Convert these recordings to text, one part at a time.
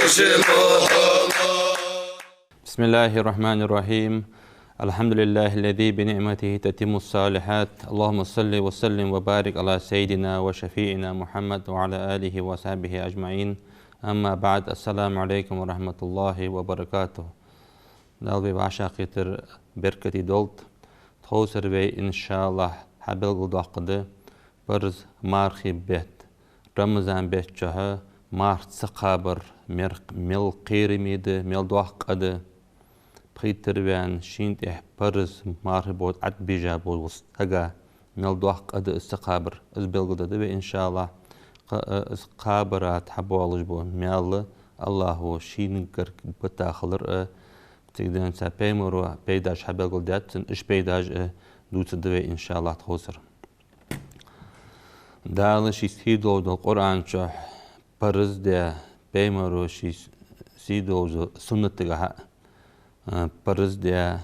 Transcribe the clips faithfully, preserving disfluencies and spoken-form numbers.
بسم الله الرحمن الرحيم. الحمد لله الذي بنعمته تتم الصالحات. اللهم صل وسلم وبارك على سيدنا وشفيعنا محمد وعلى آله وصحبه أجمعين. أما بعد. السلام عليكم ورحمة الله وبركاته. Дала вай вӀашагӀкхетар беркате долда. Тховсара вай, иншааллахӀ, хьабелгалдоаккхаргда парз мархий бетта, Рамазан бетта чухь марха ца кхабар мер-, мел кхераме да, мел доккха къа да. Пхийттара ваьнна шийна тӀехьа парз мархий бутт Ӏобижа болча сага мел доккха къа да из ца кхабар, из белгалдергда вай, иншааллахӀ. Кха-, э, из кхабара тӀа хьабоалаш бола маьл АллахӀа шийна гарга бита хилар а, цига денз Пайхамара пайдаш хьабелгалдаьд цун, уж пайдаш а дувцаргда вай, иншааллахӀ, тховсара. Дала ший сий долаш дола Къуръан чу парз даь, Пайхамара ший сий долаш дола суннатагахьа, а, парз даь,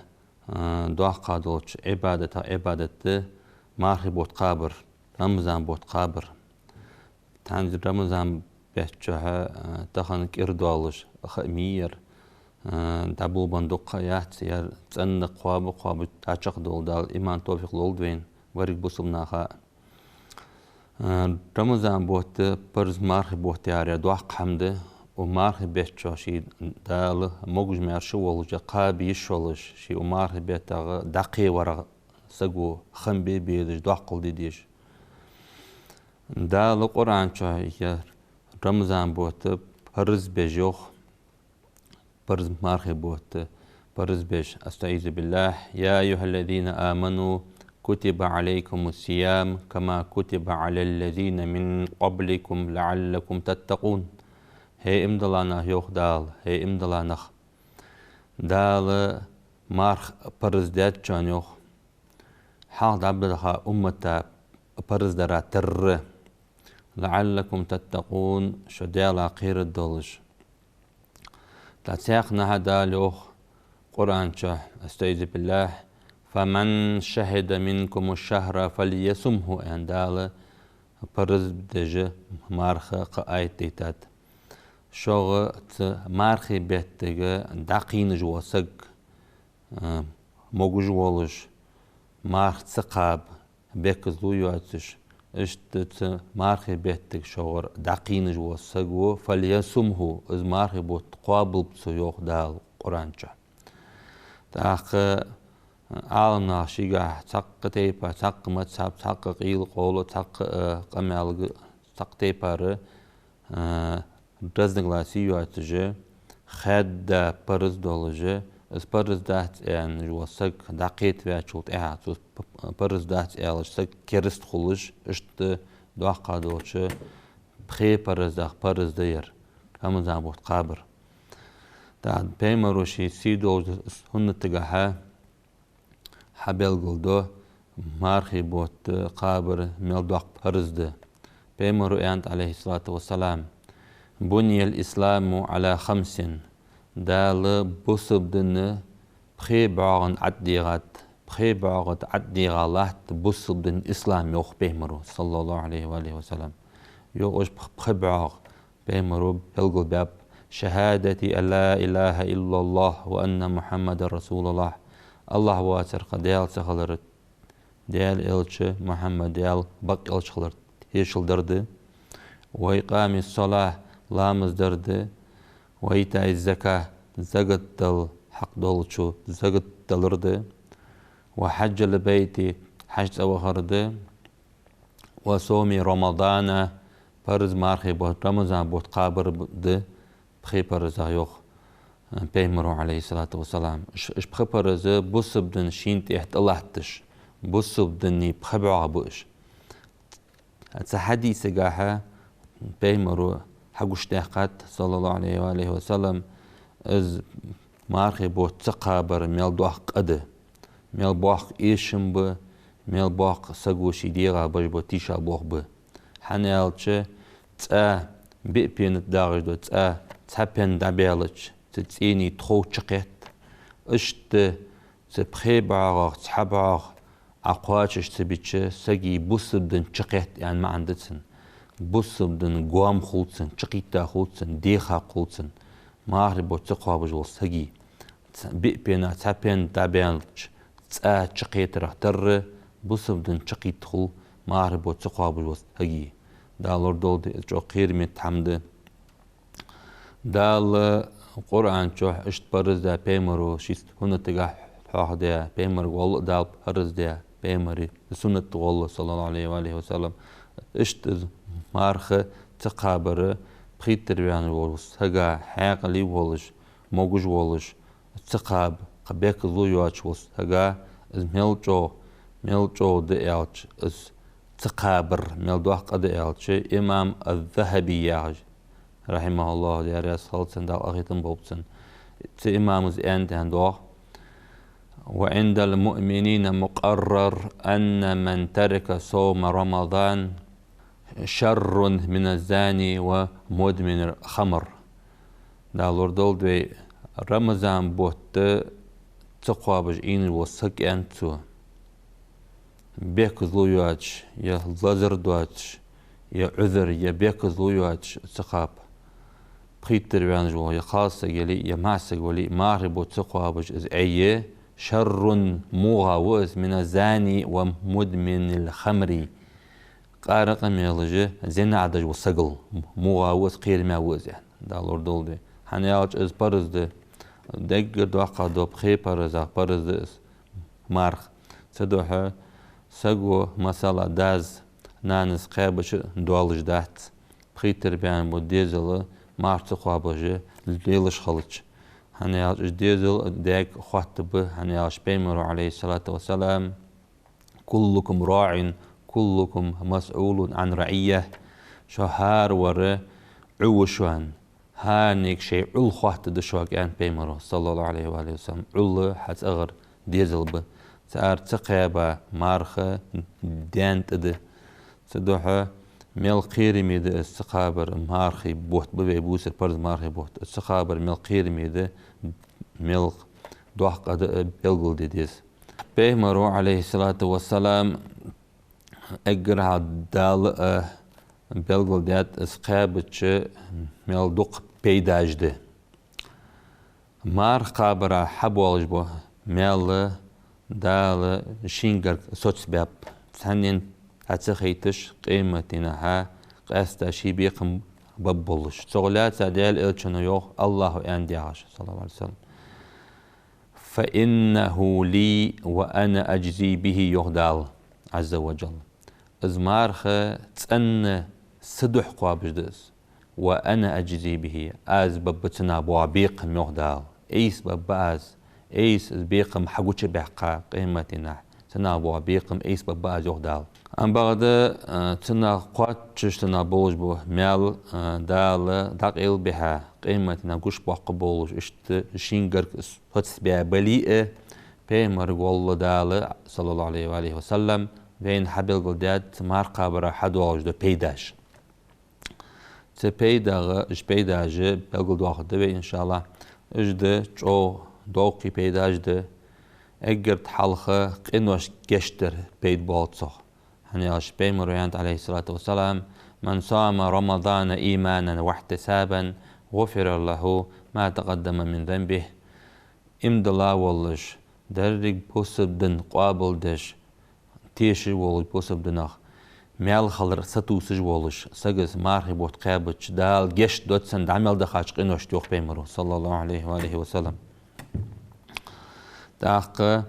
а, доккха долча Ӏибадатех Ӏибадат да мархий бутт кхабар, Рамазан бутт кхабар. Тахан Рамазан бетта чухь, а, тахан кӀира доаллаш ха ма йий ер, а, дӀаболабенна дукха яц ер, цӀена кхоаба, кхоабаш дӀачакхдоал Дала иман, товфикъ лолда вайна, верригача бусалба наха. А, Рамазан бутт парз мархий бутт яр доккха хӀама да, укх мархий бетта чухь ший Дала могаш-маьрша волаш, кхаба йиш йолаш, ший укх мархий беттагӀа дӀакхеварах саго хам бе безаш, доккхал де дезаш. Дала Къуръан чу ер Рамазан бутт парз беш йоах, парз мархий бутт парз беш. أستعيذ بالله. يا أيها الذين آمنوا كتب عليكم الصيام كما كتب على الذين من قبلكم لعلكم تتقون. ХӀей, иман дилла нах, йоах Дала, хӀей, иман дилла нах. Дала марха парз даьд шоана, йоах, хьалха дӀабаьхка уммата парз дара терра, لعلكم تتقون, шо Даьлах кхераш долаш. ТӀаккха цхьаькханахьа Дала йоах Къуръан чу, أستعيذ بالله: فمن شهد منكم الشهر فليصمه, аьнна, Дала парз деш марха кхы аят дайтад. Шугара цу мархий беттага дӀакхийна вола саг, а, могаш волаш, марха ца кхаба, бехказло йоацаш, иштта цу мархий беттага шугара дӀакхийна вола саг ва, فليصمه, из мархий бутт кхоабалба цо, йоах Дала Къуръан чу. ТӀаккха Ӏаламнаха шийгахьа цхьаккха тайпара, цхьаккха мазхӀаб, цхьаккха къайла-къовла, цхьаккха, э, къамаьлга, цхьаккха тайпара, э, разногласи йоацаш, хаьдда парз долаш, из парз дац аьнна вола саг дӀакхетаваьчул тӀехьагӀа, цо п-, п-, парз дац аьлча саг кераста хулаш, иштта доккха долча пхе парзех парз да ер, Рамазан бутт кхабар. ТӀаккха Пайхамара ший сий долча суннатагахьа хьабелгалду мархий бутт кхабар мел доккха парз да. Пайхамара аьннад, عليه الصلاة والسلام: بني الإسلام على خمس. Дала бусалба дин пхе бӀоагӀа тӀа ӀотӀадийгӀад, пхе бӀоагӀа тӀа ӀотӀадийгӀа латт бусалба дин ислам, йоах Пайхамара, صلى الله عليه وآله وسلم. Йоах уж пх-, пхи бӀоагӀа. Пайхамара белгалбаьб: شهادة أن لا إله إلا الله وأن محمدا رسول الله. АллахӀ воацар кхы Даьла ца хилар, Даьла элча Мухьаммад Даьла бакъ элча хилар тешал дар да. وإقام الصلاة, ламаз дар да. وإيتاء الزكاة, закат дала хьакъ долчо закат далар да. وحج البيت, хьажцӀа вахар да. وصوم رمضان, парз мархий бутт, Рамазан бутт кхабар б-, да, пхе парзех, йоах, э, Пайхамара, عليه الصلاة والسلام. Ш-, ш-, пхи парз бусалба дин шийна тӀехьа тӀалатташ, бусалба дина пхи бӀоагӀа ба уж. Цу хьадисагахьа Пайхамара хьагучадаьккхад, صلى الله عليه وآله وسلم, из мархий бутт ца кхабар мел доккха къа да, мел боккха эшам ба, мел боккха саго ший дегӀа беш бола тийшаб болх ба. ХӀана аьлча, цӀа, биъ пена тӀа дагӀаш дола цӀа, цхьа пен дӀабаьлча, цу цӀенна тхов чукхет, иштта цу пхе бӀоагӀах цхьа бӀоагӀа Ӏокхоачаш ца бича, сага бусалба дин чукхет аьнна маӀан да цун. Бусалба дин гоама хул цун, чукхийтта хул цун, дехакх хул цун. мархий бутт ца кхобаш вола саг. Ц-, биъ пенах цхьа пен дӀабаьннача цӀа чукхетарах тарра, бусалба дин чукхийтта хул мархий бутт ца кхобаш вола саг. Дала лорадолда, из чӀоагӀа кхераме хӀама да. Дала Къуръан чу иштта парз даь, пайхамара ший суннатагахьа хьоахадаь, пайхамарга гӀолла а Дала парз даь, пайхамара суннат гӀолла, саллаллахӀу Ӏалайхи ва алихи ва саллам. Иштта из марха ца кхабар пхийттара ваьнна волча сага хьаькъал а волаш, могаш а волаш, ца кхаба, кхы бехказло йоацаш волча сага из мел чӀоагӀа, мел чӀоагӀа да аьлча, из ца кхабар мел доккха къа да аьлча, имам аз-ЗахӀаби яхаш, рахьимахӀуллахӀ, Даьла раьза хилва цунна, Дала къахетам болба цунна. Цу имама из аьннад, аьнна, йоах: «وعند المؤمنين مقرر أن من ترك صوم رمضان شر من الزاني ومدمن الخمر». Дала лорадолда вай, Рамазан бутт ца кхобаш ийна вола саг, аьннад цо, бехказло йоацаш, е лазар доацаш, е Ӏузар, е бехказло йоацаш ца кхаба, пхийттара ваьнна вола, е кхалсаг яле а, е маӀсаг вале а, мархий бутт ца кхобаш из Ӏе, шаррун, мугӀа ва из, мина зани ва мудминил хамри, къаракъа мелаш, зина деш вола сагал, мугӀа ва из, кхераме ва из, аьнна. Дала лорадолда вай. ХӀана аьлча из парз да, деггара доккхагӀа дола пхе парзех парз да из марха. Цудухьа саго, масала, дас, нанас кхаьбача долаш дац пхийттара баьнна бола дезал марха ца кхобаш лелаш хилча. ХӀана аьлча из дезал даьга хоаттаргба, хӀана аьлча пайхамара, Ӏалайхи ссалату вассалам: «كلكم راع وكلكم مسؤول عن رعيته». Шо хӀаравар Ӏу ва шоана, хӀаранега шоай Ӏул хоаттаргда шуга, аьннад пайхамара, саллаллахӀу Ӏалайхи ва алихи ва саллам. Ӏул хьа цӀагӀара дезал ба. Цар ца кхаьба марха даьна тӀа да. Цудухьа мел кхераме да из ца кхабар, мархий бутт ба вай бувцар, парз мархий бутт. Из ца кхабар мел кхераме да, мел доккха къа да, белгалде деза. Пайхамара, Ӏалайхи ссалату вассалам, эггара хьалха Дала а белгалдаьд, из кхаьбача мел дукха пайдаш да. Марха кхабара хьабоалаш бола маьл Дала шийна гарга соцабаьб. Цхьаннена дӀа ца хайташ, къематдийнахьа къаьстта ший бекхам бергболаш. Цох лаьца Даьла Элчано йоах, АллахӀа аьннад яхаш, саллаллахӀу Ӏалайхи ва саллам: «فإنه لي وأنا أجزي به», йоах Дала, Ӏазза ва джалла. Из марха цӀенна са духьа кхобаш да из. «وأنا أجزي به», аз бергба цунах бола бекхам, йоах Дала. Айса бергба аз. Айса из бекхам хьагучабаьккха къематдийнахьа, цунах бола бекхам айса бергба аз, йоах Дала. Амма бакъда, а, цунах кхоачаш, цунах болаш бола маьл, а, Дала дӀакъайлабихьа, къематдийнахьа гучабоаккхаргболаш, иштта шийна гарга соцабаь бале а, пайхамарга гӀолла Дала, саллаллахӀу Ӏалайхи ва алихи ва саллам, вайна хьабелгалдаьд цу марха кхабара хьадоалаш дола пайдаш. Цу пайдагӀа, уж пайдаш белгалдоахаргда вай, иншааллахӀ. Уж да чӀоагӀа доккхий пайдаш да. Эггара хьалха къинош гешт дара пайда боалл цох. ХӀана аьлча пайхамара аьннад, Ӏалайхи ссалату вассалам: «من صام رمضان إيمانا واحتسابا غفر له ما تقدم من ذنبه». Иман дилла волаш, деррига бусалба дин къоабалдеш, тешаш волаш бусалба динах, маьл хилар сатувсаш волаш саго мархий бутт кхаьбача, Дала гешт ду цунна дӀа мел дахача къиношта, йоах пайхамара, саллаллахӀу Ӏалайхи ва алихи ва саллам. ТӀаккха,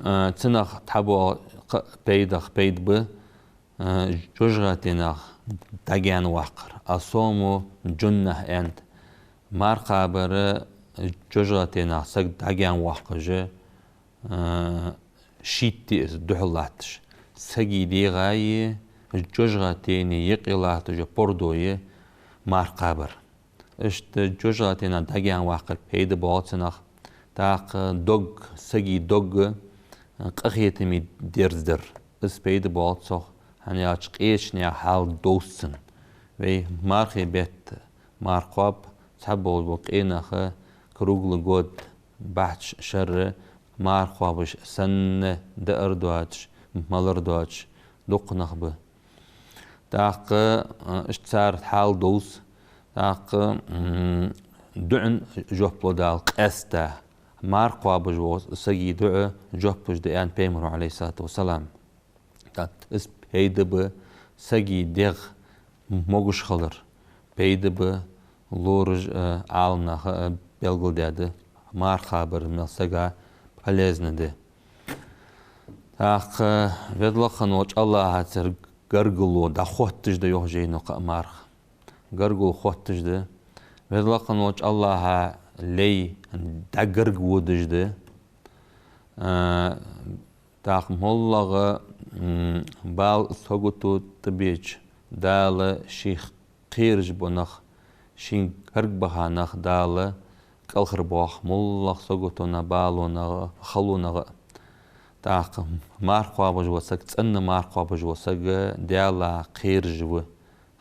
а, цунах тхьабоагӀа кхы а пайдах пайда ба, а, жожагӀатенах дӀагаьна ваккхар. «الصوم جنة», аьннад. Марха кхабар жожагӀатенах саг дӀагаьна воаккхаш, а, шийтта из духьал латташ. Сага дегӀаи жожагӀатеи юкъе латташ йола пордои марха кхабар. Иштта жожагӀатенах дӀагаьна ваккхар пайда боагӀа цунах. ТӀаккха дог, сага дог къахетаме дерзадар. Из пайда боагӀа цох, хӀана аьлча къеча наьха хьал довз цун. Вай мархий бетта марха кхоаб, цхьаболаш бола къе нах круглый год баьча шера марха кхоабаш санна даар доацаш, малар доацаш дукха нах ба. ТӀаккха, а, иштта цар хьал довз. ТӀаккха, м, дуӀан жоп лу Дала къаьстта, марха кхоабаш волча сага дуӀан жоп луш да, аьннад Пайхамаро, Ӏалайхи ссалату вассалам. ТӀаккха из пайда ба сага дегӀ могаш хилар, пайда ба лораша а, Ӏаламнаха а белгалдаьд, марха кхабар мел сага полезно да. ТӀаккха Веда лакха хинна волча АллахӀацара гаргало дӀахотташ да, йоах жайно, кхы а марха. Гаргало хотташ да. Веда лакха хинна волча АллахӀа лай дӀагаргаводаш да. А, тӀаккха моллагӀа, м, бала сагото тӀабеча, Дала шийх кхераш бола нах, шийна гарга баха нах Дала кӀалхарбоах, моллагӀа саготонах, балонах, халонах а. ТӀаккха марха кхоабаш вола саг, цӀена марха кхоабаш вола саг Даьлах кхераш ва.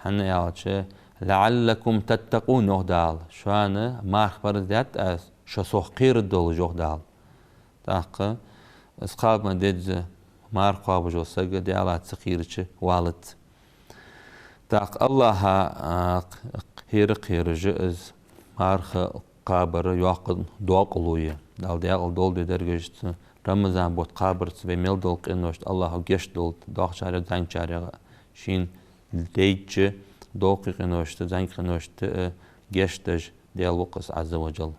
ХӀана аьлча, «لعلكم تتقون», йоах Дала, шоана марха парз даьд аз, шо сох кхераргдолаш, йоах Дала. ТӀаккха из кхаба ма дезза, марха кхоабаш вола саг Даьлах ца кхерача валац. ТӀаккха АллахӀах, а, кхера кхераш а, из марха кхабар йоккха докъало я. Дала даькъала долда вай дерригаш а, Рамазан бутт кхабарца вай мел долча къиношта АллахӀа гешт долда, доккхачарех а, зӀамигачарех а. Шийна дайча доккхий къиношта, зӀамига къиношта а гешт деш Даьла ва-кх из, Ӏазза ва жалла.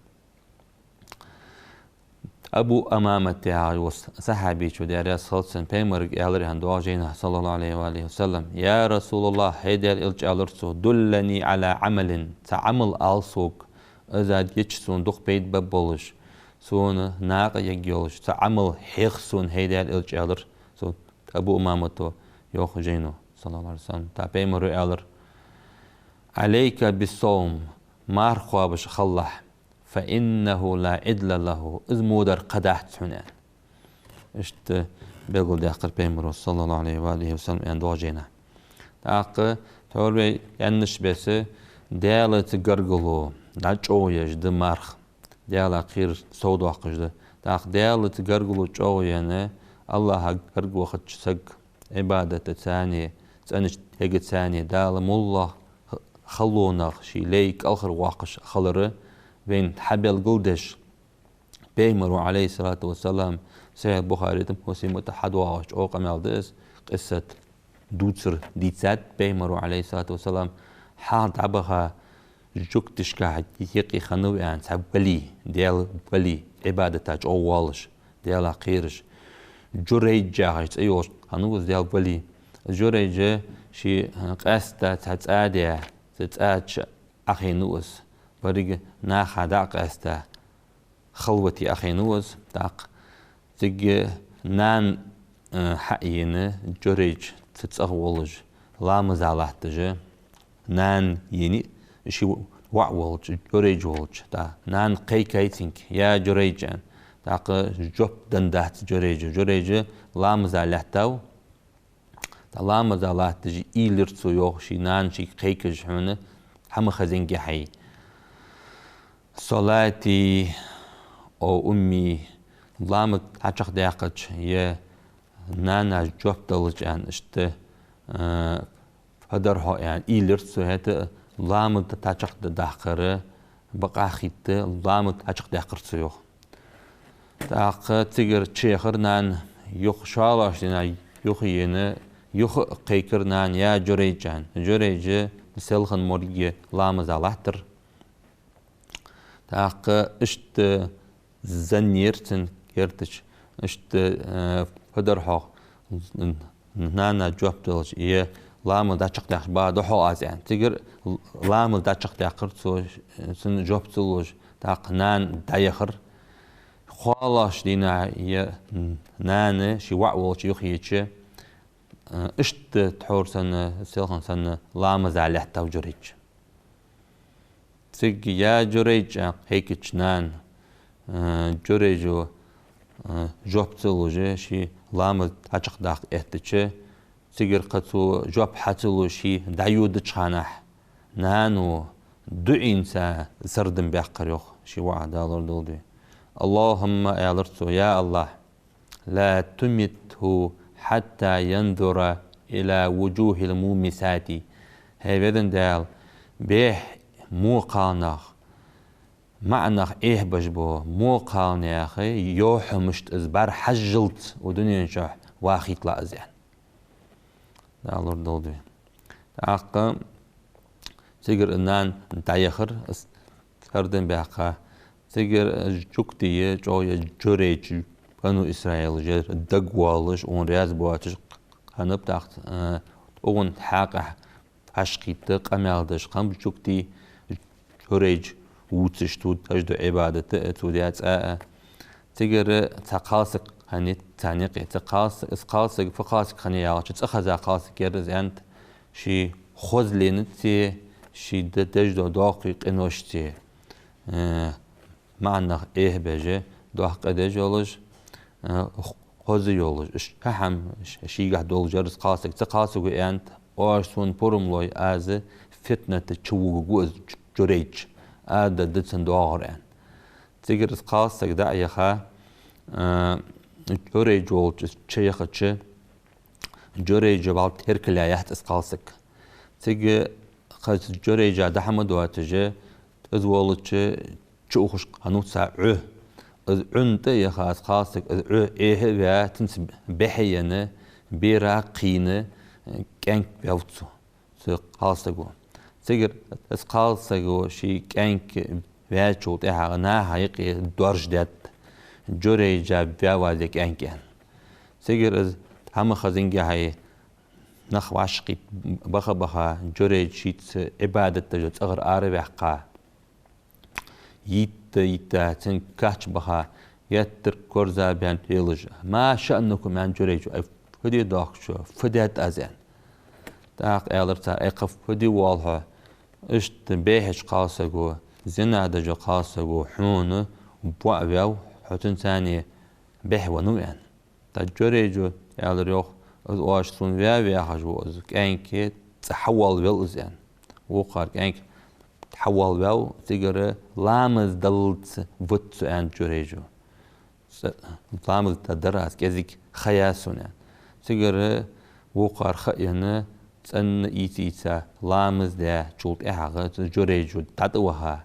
Абу Умамат яхаш волча сахьабечо, Даьла раьза хилва цунна, Пайхамарга аьлар, аьннад йоах жайна, صلى الله عليه وعلى آله وسلم: «يا رسول الله», хӀай Даьла элча, аьлар цо, «دلني على عمل», цхьа Ӏамал ала сога, из дича сона дукха пайда баргболаш, сона накъа ергйолаш, цхьа Ӏамал хьеха сона, хӀай Даьла элча, аьлар цо, Абу Умамато, йоах жайно, صلى الله عليه وسلم. ТӀаккха Пайхамаро аьлар: «عليك بالصوم», марха кхоабаш хилалахь, «فإنه لا عدل له», из во дар кхы дац хьона, аьнна. Иштта белгалдаьккхар Пайхамаро, صلى الله عليه وعلى آله وسلم, аьннад йоах жайна. ТӀаккха тхьовра вай аьннача беса, Даьлаца гаргало дӀачӀоагӀъеш да марха, Даьлах кхерар совдоаккхаш да. ТӀаккха Даьлаца гаргало чӀоагӀъенна, АллахӀах гарга вахача сага Ӏибадатаца а, цӀенача дегаца а Дала моллагӀа халонах ший лай кӀалхарвоаккхаш хилар вайна хьабелгалдеш, Пайхамаро, عليه الصلاة والسلام, Сахьихь Бухаре тӀа, Муслима тӀа хьадоагӀача чӀоагӀа къамаьл да из, къиссат дувцар дийцад. Пайхамаро, عليه الصلاة والسلام, хьалха дӀабаха жугташка юкъе хиннав аьнна цхьа вали, Даьла вали, Ӏибадата чӀоагӀа воалаш, Даьлах кхераш. Журайж яхаш цӀи йолаш хиннав из, Даьла вали. Журайж ший, а, къаьстта цхьа цӀа даь, цу цӀа чу Ӏохайнав из. Беррига наха дӀа а къаьста, халвате Ӏохайнав из. ТӀаккха цига нана, э, хьаена, Журайж цу цӀагӀа волаш, ламаза латташ, нана енай, ший воӀ волча, Журайж волча. ТӀаккха нана кхайкай цунга: «Я Журайж», аьнна. ТӀаккха жоп деннадац Журайжа. Журайж ламаза лаьттав. ТӀаккха ламаза латташ уйла йир цо, йоах, ший нана шийга кхайкаш: «Хьона хӀама хезанге хьай». «صلاتي أو أمي», ламаз хьачакхдаьккхача, е нанас жоп далча, аьнна, иштта, а, фу дар хьо, аьнна, уйла йир цо, хӀаьта а ламаз дӀачакхдаккхар бакъахьа хет, ламаз хьачакхдаьккхар цо, йоах. ТӀаккха цигара чуехар нана, юха шоллагӀча дийнахьа юхаена, юха а кхайкар нана: «Я Журайж», аьнна. Журайж селхан моргӀа ламаза латтар. ТӀаккха иштта занна яр цун керта чу, иштта, э, фу дар хьо, нанас жоп далча, е ламаз дӀачакхдаьккхача бакъахьа да хьо аз, аьнна. Цигара ламаз дӀачакхдаьккхар цо, цунна жоп ца луш, тӀаккха нана дӀаяхар. КхоалагӀча дийнахьа е нана ший воӀ волча юхаеча, э, иштта тхьовра санна, селхан санна ламаза лаьттав Журайж. Цига: «Я Журайж», аьнна кхайкача нана, э, Журайжо, э, жоп ца луш, ший ламаз хьачакхдаккха эттача, цигара кхы цо жоп хьа ца луш, ше дӀайодача хана, нано дуӀанца сардам баьккхар, йоах, ший воӀа, Дала лорадолда вай. «اللهم», аьлар цо, «я АллахӀ, لا تمته حتى ينظر إلى وجوه المومسات». ХӀай везан Даьла, бехк, во кхалнах, маӀа нах эхь беш бола, мокхална яхе, йохьамашта из бӀарахьажжалца укх дунен чу вахийта лаьа из, аьнна. Дала лорадолда вай. ТӀаккха цигара нана дӀаяхар, из хӀара дин баьккха. Цигара жугтий, чӀоагӀа Журайж, бану Исраил жер дагавоалаш, укхунна раьза боацаш хиннаб, тӀаккха, э, укхун хьакъехьа хьашт кхийтта къамаьл деш хиннаб жугтий, Журайж вувцаш, цо деш дола Ӏибадат а, цо даь цӀа а. Цигара цхьа кхалсаг хиннай царна юкъе. Цу кхалсаг, из кхалсаг, фу кхалсаг хиннай аьлча, цӀихеза кхалсаг яр из, аьннад, ший хозленацеи, ший де-, деш дола доккхий къиношцеи. Э, маӀа нах эхь беш, доккха къа деш йолаш, э, хоза йолаш. Ш-, хӀама ш-, шийгахьа долаш яр из кхалсаг. Цу кхалсаго аьннад: «Оаш сона пурам лой, аз фитната чу вугаргва из Журайж, аз дергда цунна доагӀар», — аьнна. Цигара из кхалсаг дӀа а яха, э, Журайж волча чу яхача, Журайжа вӀалла теркалъяьй из кхалсаг. Цига кхы Журайжа дӀа-хьа ма доацаш, из волча чу ухаш хиннав цхьа Ӏу. Из Ӏуна тӀа а яха из кхалсаг, из Ӏу эхь а ваь, цунца бӀехьа а енна, бера кхийна, кӀаьнк ваьв цо, цу кхалсаго. Цигара из кхалсаго ший кӀаьнк ваьчул тӀехьагӀа наха юкъе доаржадаьд: «Журайжа ваьв аз, ер кӀаьнк», — аьнна. Цигара из хӀама хезингехьа, нах вӀашагӀкхийтта баха-баха, Журайж шийца Ӏибадат деш дола цӀагӀара араваьккха, йитта-йитта цун кач баха, геттара корзагӀбаьнна лелаш: «ما شأنكم, аьнна, Журайжо, ай, фу де доахк шо, фу даьд аз?» — аьнна. ТӀаккха аьлар цар: «Ай, кхы фу де воалл хьо? Иштта бӀехача кхалсаго, зина деш дола кхалсаго хьона воӀ ваьв, хьо цунца бӀехьа веннав», — аьнна. ТӀаккха Журайжо аьлар йоах: «Из оаш сона ваьв яхаш вола из кӀаьнк цӀа хьавоалаваьв из», — аьнна. Вокхар кӀаьнк хьавоалаваьв, цигара ламаз даллалца вита цо, аьннад Журайжо. Цо ламаз дар аз, кӀезига ха яьй сона, аьнна. Цигара вокхар ха а енна, цӀенна ийца-ийца ламаз даьчул тӀехьагӀа цу Журайжо дӀатӀаваха,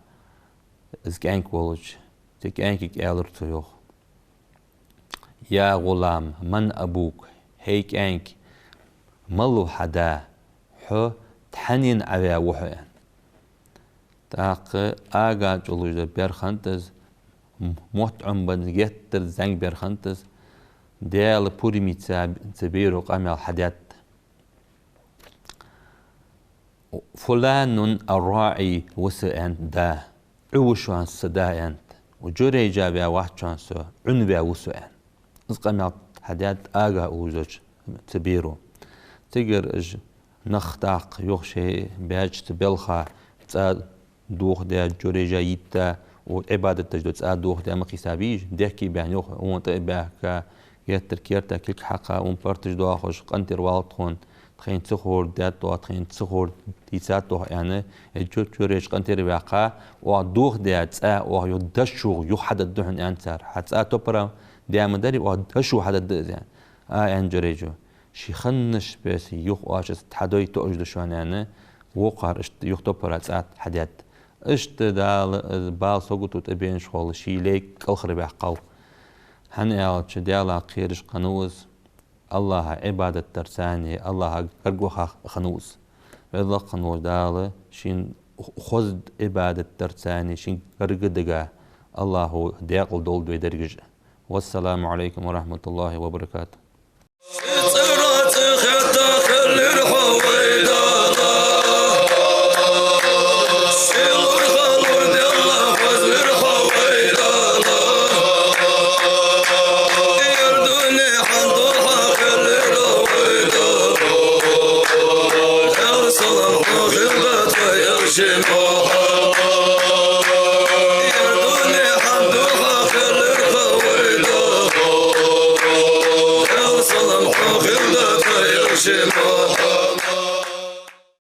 из кӀаьнк волча, цу кӀаьнкага аьлар цо йоах: يا غلام، من أبوك؟ ХӀей кӀаьнк, мала ва хьа да? Хьо тхьанена Ӏаваь ва хьо, аьнна. ТӀаккха ага чӀулуш дар бер хиннад из, мотт Ӏомабенна геттара зӀамига бер хиннад из, Даьла пурамца цу беро къамаьл хьадаьд. فلان الراعي, ва са, аьннад да. Ӏу ва шоана са да, аьннад. Ва Журайжа ваь вац шоана со, Ӏуна ваь ва со, аьнна. Из къамаьл хьадаьд ага уллаш долча цу беро. Цигара уж нах тӀаккха юха шоай баьча цу балха цӀа дохадаь, Журайжа йитта, укх Ӏибадат деш дола цӀа дохадаь ма кхийсабий уж, дехке баьнна юха, укхунна тӀа а баьхка, геттара керта кулг хьакха, укхунна парташ доахаш, къинтӀера валла тхона, тхоашта ца ховргдаьд оаха, тхоашта ца ховргдийцад оаха, аьнна, из Жу-, Журайж къинтӀера ваьккха, оаха дохадаь цӀа оаха юха дошув юха хьадергда хьона, аьннад цар. Хьа цӀа топпара даь ма дарий, оаха дошув хьадергда из, аьнна. А, аьннад Журайжо, ше хиннача беса юха оаш из тхьадой тоъаш да шоана, аьнна, вокхар иштта юха топпара цӀа хьадаьд. Иштта Дала из бала сагото тӀабенача хана ший лай кӀалхарваьккхав. ХӀана аьлча, Даьлах кхераш хиннав из, АллахӀа Ӏибадат дарца, АллахӀа гарга ваха хиннав из. Веза-Воккха волча Дала шийна хоза Ӏибадат дарца шийна гарга дага АллахӀа даькъала долда вай дерригаш. والسلام عليكم ورحمة الله وبركاته.